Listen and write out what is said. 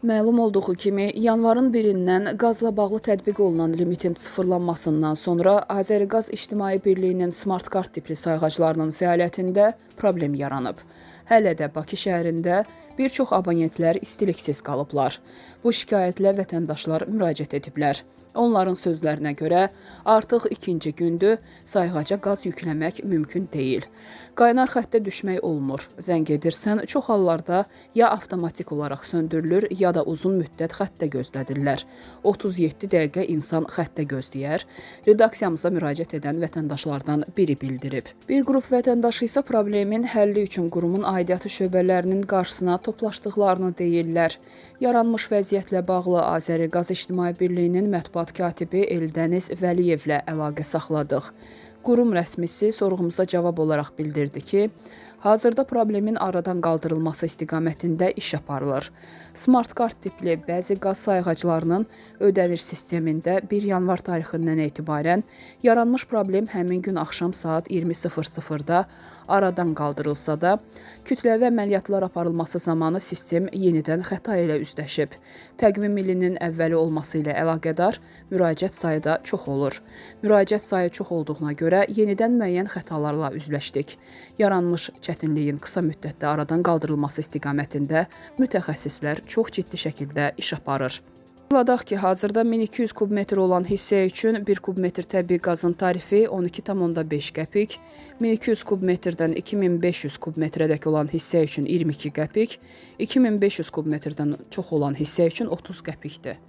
Məlum olduğu kimi, yanvarın 1-dən qazla bağlı tətbiq olunan limitin sıfırlanmasından sonra Azəriqaz İctimai Birliyinin smart kart tipli sayğaclarının fəaliyyətində problem yaranıb. Hələ də Bakı şəhərində bir çox abonentlər istiliksiz qalıblar. Bu şikayətlə vətəndaşlar müraciət ediblər. Onların sözlərinə görə artıq ikinci gündür sayğaca qaz yükləmək mümkün deyil. Qaynar xəttə düşmək olmur. Zəng edirsən, çox hallarda ya avtomatik olaraq söndürülür, ya da uzun müddət xəttdə gözlədirlər. 37 dəqiqə insan xəttdə gözləyər. Redaksiyamıza müraciət edən vətəndaşlardan biri bildirib. Bir qrup vətəndaş isə problemin həlli üçün qurumun aidiyyatı şöbələrinin qarşısına toplaşdıqlarını deyirlər. Yaranmış vəziyyətlə bağlı Azəriqaz İctimai Birliyinin mətbuat katibi Eldəniz Vəliyevlə əlaqə saxladıq. Qurum rəsmisi sorğumuza cavab olaraq bildirdi ki, hazırda problemin aradan qaldırılması istiqamətində iş aparılır. Smart kart tipli bəzi qaz sayğaclarının ödəniş sistemində 1 yanvar tarixindən etibarən yaranmış problem həmin gün axşam saat 20:00-da aradan qaldırılsa da, kütləvi əməliyyatlar aparılması zamanı sistem yenidən xəta ilə üzləşib. Təqvim ilinin əvvəli olması ilə əlaqədar müraciət sayı da çox olur. Müraciət sayı çox olduğuna görə yenidən müəyyən xətalarla üzləşdik. Yaranmış çətinliyin qısa müddətdə aradan qaldırılması istiqamətində mütəxəssislər çox ciddi şəkildə iş aparır. Xatırladaq ki, hazırda 1200 kubmetr olan hissə üçün 1 kubmetr təbii qazın tarifi 12,5 qəpik, 1200 kubmetrdən 2500 kubmetrədək olan hissə üçün 22 qəpik, 2500 kubmetrdən çox olan hissə üçün 30 qəpikdir.